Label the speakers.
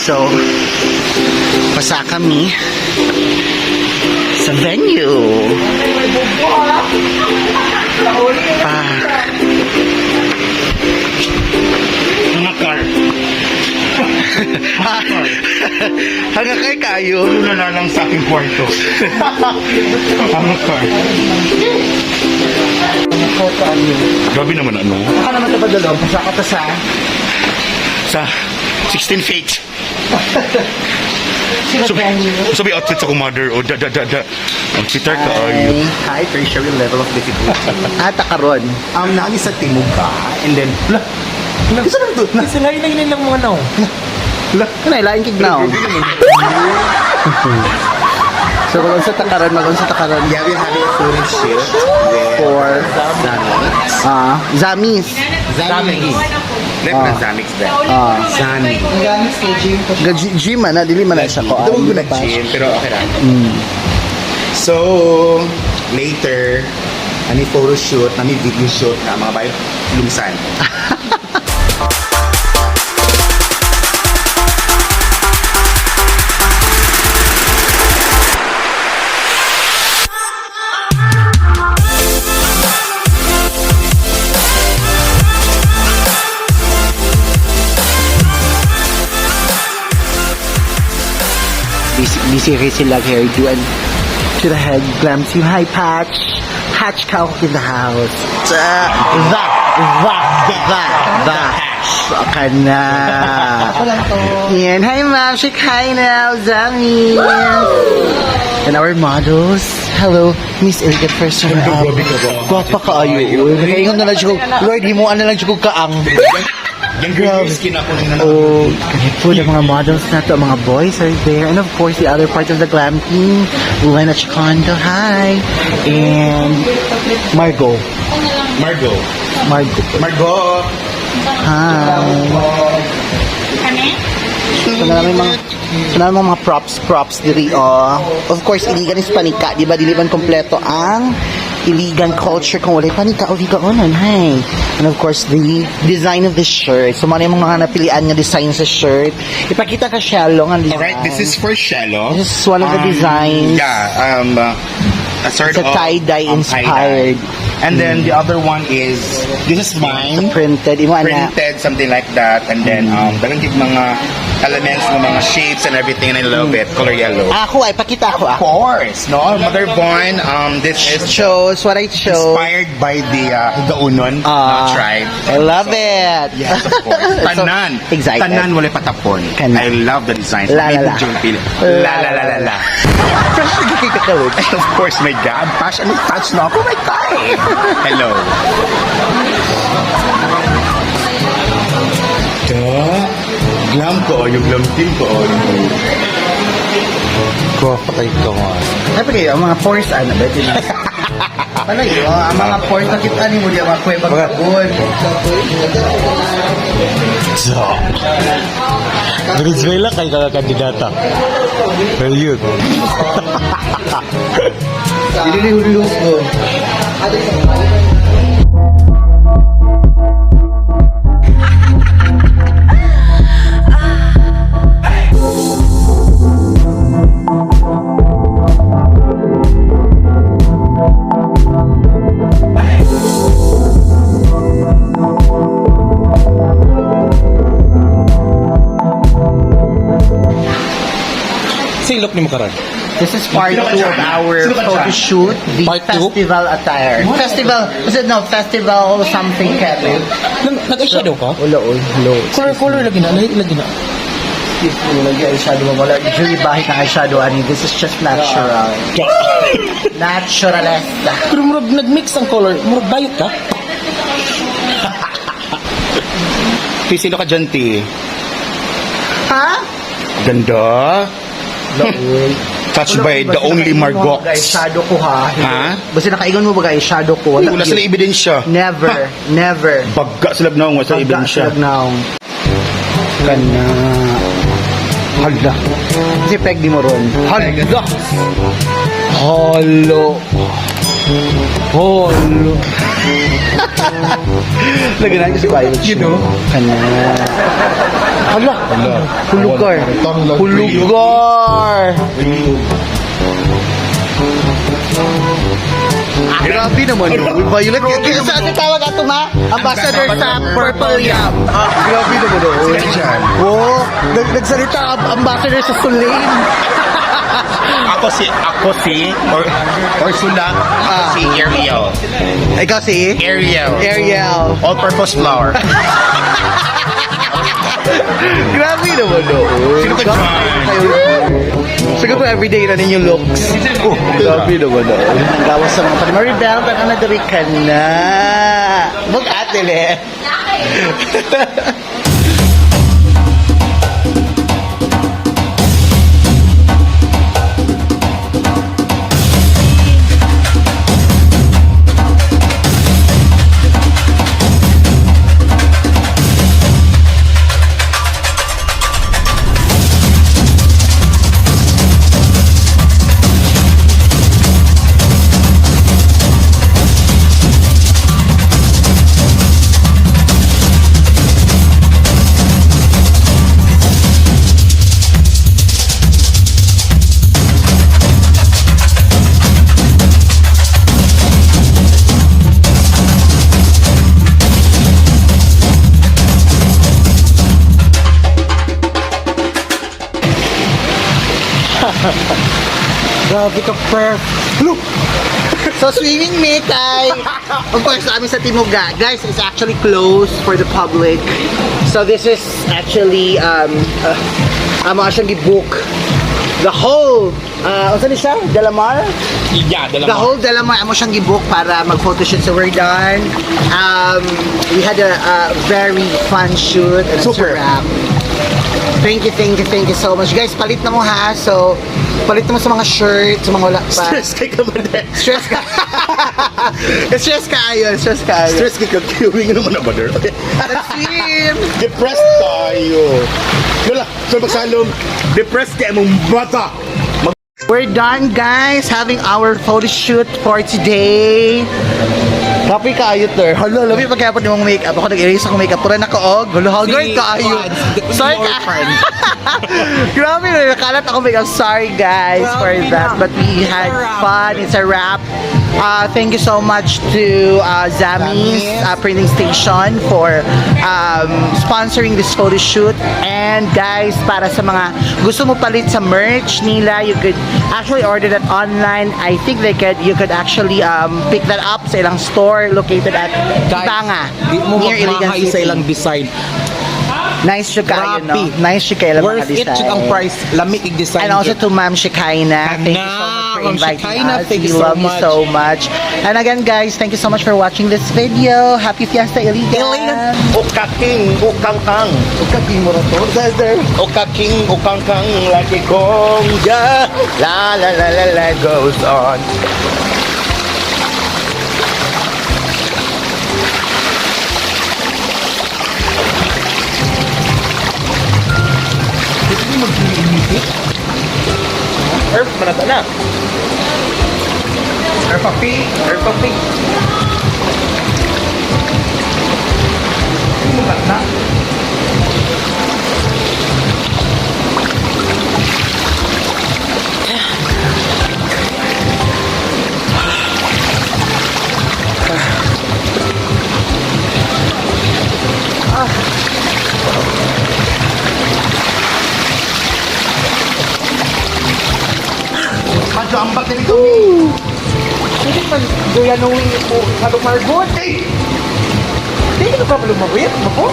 Speaker 1: So, pasa kami sa venue. Pa.
Speaker 2: Mga car.
Speaker 1: Hanggang kay kayo.
Speaker 2: Ano na lang sa aking kwarto. Mga car. Grabe naman ano.
Speaker 1: Baka naman ito padalong. Pasa ka to sa
Speaker 2: Sa 16 feet.
Speaker 1: Sa venue.
Speaker 2: So, may outfit sa akong mother. O, da, da, da, da. Ang sitar ka ay.
Speaker 1: Hi, tertiary level of difficulty. Ata karon.
Speaker 2: Nani sa Timuga. And then, la, la. Isa lang to. La,
Speaker 3: Sila yun lang mga naong.
Speaker 2: la.
Speaker 1: Kanay lain kig now. So kung sa takaran, mag sa takaran.
Speaker 4: Yeah, we're having a photo shoot with
Speaker 1: For
Speaker 4: Zamix.
Speaker 1: ah Zamis.
Speaker 4: Zamix. Like na Zamix ba?
Speaker 1: Ah.
Speaker 4: Zami.
Speaker 1: Ga gym man na dili man na siya ko.
Speaker 4: Ito ko nag-gym, pero okay lang. So, later, nami photo shoot, nami video shoot na mga bayo lungsan.
Speaker 1: Busy busy kay sila hairdo and to the head glam team. Hi Patch. Patch Kauk in the house. The Ka na. Yan. Hi ma'am. Shake hi now. Zami. And our models. Hello, Miss Ilga first runner up.
Speaker 2: Grabe ka ba?
Speaker 1: Gwapa ka ayo. Nakaingon na lang siya ko, Lord, himuan na lang siya ko kaang.
Speaker 2: Yung green skin ako nang
Speaker 1: Oh, po the mga models na to, mga boys are there. And of course, the other part of the glam team, Lena Chicondo, hi. And Margot.
Speaker 2: Margot.
Speaker 1: Margot.
Speaker 2: Margot.
Speaker 1: Hi. So na namin mga so na namin mga props diri oh. Of course, Iligan is panika, di ba? Dili man kompleto ang Iligan culture kung walay panika o ligaonon, hi. And of course, the design of the shirt. So, mga yung mga napilian nga design sa shirt. Ipakita ka, Shello, ang design.
Speaker 4: Alright, this is for Shello.
Speaker 1: This is one of the designs.
Speaker 4: Yeah, a sort
Speaker 1: It's a
Speaker 4: of
Speaker 1: tie-dye inspired.
Speaker 4: tie-dye. And then the other one is, this is mine.
Speaker 1: Printed. Imo, ana.
Speaker 4: Printed, something like that. And then, dagang kig mga elements, ng mga shapes and everything, and I love it. Color yellow.
Speaker 1: Ako ay, pakita ako
Speaker 4: Of
Speaker 1: ah.
Speaker 4: course, no? Mother Born, this is
Speaker 1: Chose what I chose.
Speaker 4: inspired by the Higaunon
Speaker 1: Ah,
Speaker 4: tribe.
Speaker 1: I love it.
Speaker 4: Yes, of course.
Speaker 1: So
Speaker 4: Tanan.
Speaker 1: excited.
Speaker 4: Tanan wala patapon.
Speaker 1: Kanan.
Speaker 4: I love the design.
Speaker 1: La, la, la.
Speaker 4: La la la la la.
Speaker 1: Fresh na kikita ka, Luke.
Speaker 4: Of course, my God. Passion, touch na ako. My time. Hello. Da.
Speaker 2: Glam ko, yung glam team ko. Gwapa kayo ka nga.
Speaker 1: Sabi kayo, ang mga pores, ano ba? Ito Ano yun? Ang mga pores, nakita ni mo di mga kuwebang sabon.
Speaker 2: So, Venezuela kay ka kandidata. Well, yun.
Speaker 1: Dili hulog ko.
Speaker 3: Silok ni mo karon.
Speaker 1: This is part 2 of our photo shoot, the
Speaker 3: Part two?
Speaker 1: festival attire. Festival, is it no, festival something, Kevin?
Speaker 3: Nag-eyeshadow ka?
Speaker 1: Wala, oy, hello.
Speaker 3: Color color lagi na, lahi lagi na.
Speaker 1: Excuse me, lagi eyeshadow mo. Wala, Julie Bahit ng eyeshadow, ani. This is just natural. Naturalista.
Speaker 3: Pero murag nag-mix ang color, murag bayot ka.
Speaker 4: Ti, sino ka dyan, Ti?
Speaker 1: Ha?
Speaker 4: Ganda.
Speaker 1: Laoy.
Speaker 4: Touched by the only Margot.
Speaker 1: Eyeshadow ko ha.
Speaker 4: Ha?
Speaker 1: Basta nakaingon mo ba eyeshadow ko?
Speaker 4: Wala sila ebidensya.
Speaker 1: Never, never.
Speaker 4: Bagga sila na, wala sila ebidensya.
Speaker 1: Now. Kana. Hala. Kasi peg di mo ron. Hala. Halo. Halo. Lagyan ko si Violet.
Speaker 3: You know?
Speaker 1: Kana. Hala. Hulugar. Hulugar. Grabe naman yun. Violet. Kaya sa ano tawag ato ma? Ambassador sa Purple Yam. Grabe naman yun. Oh, nagsalita ang ambassador sa Sulain.
Speaker 4: Ako si or Ursula, ako si Ariel.
Speaker 1: Ikaw si?
Speaker 4: Ariel.
Speaker 1: Ariel.
Speaker 4: All-purpose flower.
Speaker 1: Grabe naman yun.
Speaker 4: Sino ka dyan?
Speaker 1: Siguro everyday na ninyong looks. Oh, grabe naman oh. Ang gawas sa mga pan. Maribel, tanong na diri ka na. Bug ate le.
Speaker 3: Grabe ka, perf. Look!
Speaker 1: So swimming meet ay of course kami sa Timuga. Guys, it's actually closed for the public. So this is actually amo siyang gi-book the whole unsa ni siya? Delamar?
Speaker 2: Yeah,
Speaker 1: The whole Delamar amo siyang gi-book para mag-photoshoot, so we're done. We had a very fun shoot and
Speaker 4: Super.
Speaker 1: it's a wrap. Thank you, thank you, thank you so much. Guys, palit na mo ha. So, palit na mo sa mga shirts, sa mga wala pa.
Speaker 4: Stress kay ka man eh.
Speaker 1: Stress ka. Stress ka ayon, stress ka ayon.
Speaker 4: Stress kay ka queuing naman na ba der? Okay.
Speaker 1: Let's swim.
Speaker 4: Depressed tayo. Wala, so magsalom, depressed kay mong bata.
Speaker 1: We're done, guys, having our photo shoot for today. Kapoy kaayo ter. Hala, labi pa kaya pa nimong makeup. Ako nag-erase ako makeup. Pura nakaog. Hala, haggard kaayo. Sorry ka. Grabe na, nakalat ako makeup. Sorry guys for
Speaker 3: Grabe
Speaker 1: that.
Speaker 3: na.
Speaker 1: But we had
Speaker 3: It's a wrap.
Speaker 1: fun. It's a wrap. Thank you so much to Zami's Printing Station for sponsoring this photo shoot. And guys, para sa mga gusto mo palit sa merch nila, you could actually order that online. I think they could you could actually pick that up sa ilang store located at
Speaker 3: Guys,
Speaker 1: Tibanga,
Speaker 3: di mo
Speaker 1: near Iligan
Speaker 3: magmahay sa
Speaker 1: City.
Speaker 3: ilang design.
Speaker 1: Nice siya kayo, no?
Speaker 3: Grabe.
Speaker 1: Nice siya kayo mga
Speaker 3: Worth it
Speaker 1: design.
Speaker 3: jud ang price. Lami ig design.
Speaker 1: And also
Speaker 3: jud.
Speaker 1: to Ma'am Shekinah. Thank you so much for
Speaker 3: Ma'am
Speaker 1: inviting
Speaker 3: Shekinah,
Speaker 1: us.
Speaker 3: thank
Speaker 1: We
Speaker 3: you so
Speaker 1: love you
Speaker 3: much.
Speaker 1: so much. And again, guys, thank you so much for watching this video. Happy Fiesta Iligan!
Speaker 3: Iligan.
Speaker 4: Ukaking, ukangkang.
Speaker 1: Ukaking mo to. There.
Speaker 4: Ukaking, ukangkang, lagi kong ya. La la la la la goes on.
Speaker 2: Earth, manata na. Earth a P, Earth a P.
Speaker 4: Madyo, ambak na dito.
Speaker 2: Hindi man, doyanuwi po sa lumargot. Hindi ka pa lumawit, mako?